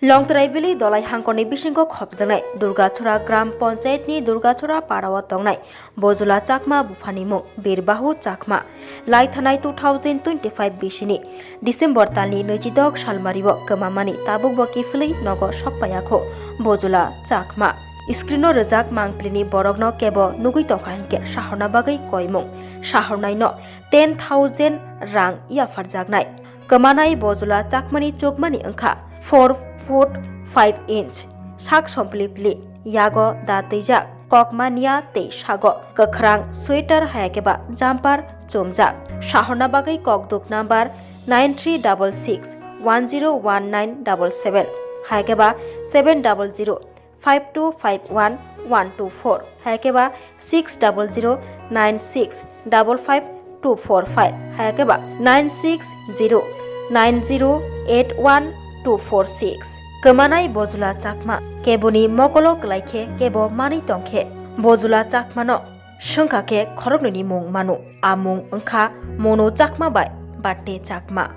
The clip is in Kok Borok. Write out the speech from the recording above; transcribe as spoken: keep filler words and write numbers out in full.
Longtrai Valley Dolai Hangkorni bisingo khopjaknai Durgachora Gram Panchayatni Durgachora parao tongnai Bojula Chakma buphani mung Birbahu Chakma. Laithanai two thousand twenty-five bisini December talni nwichidok salmario kwmamani tabukbo kiphilwi nogo sokpaiya kho Bojula Chakma. Screeno rwjak mangpilini borokno kebo nugwi tongkha hinkhe sahorna bagwi koimung sahornaino ten thousand rang yapharjaknai. Kwmanai Bojula Chakmani chukmani wngkha four foot five inch, sak somplipli, yago da twijak, kok mania tei sago kwkhrang sweater hayakeba jumper chumjak. Sahorna bagwi kokduk number nine three double six one zero one nine double seven hayakeba seven double zero five two five one one two four hayakeba six double zero nine six double five two four five hayakeba nine six zero nine zero eight one two four six. Kwmanai Bojula Chakma keboni mokolo kwlaikhe kebo manwi tongkhe Bojula Chakmano swngkha khe khoroknwini mung manu. A mung wngkha Monu Chakma bai Batte Chakma.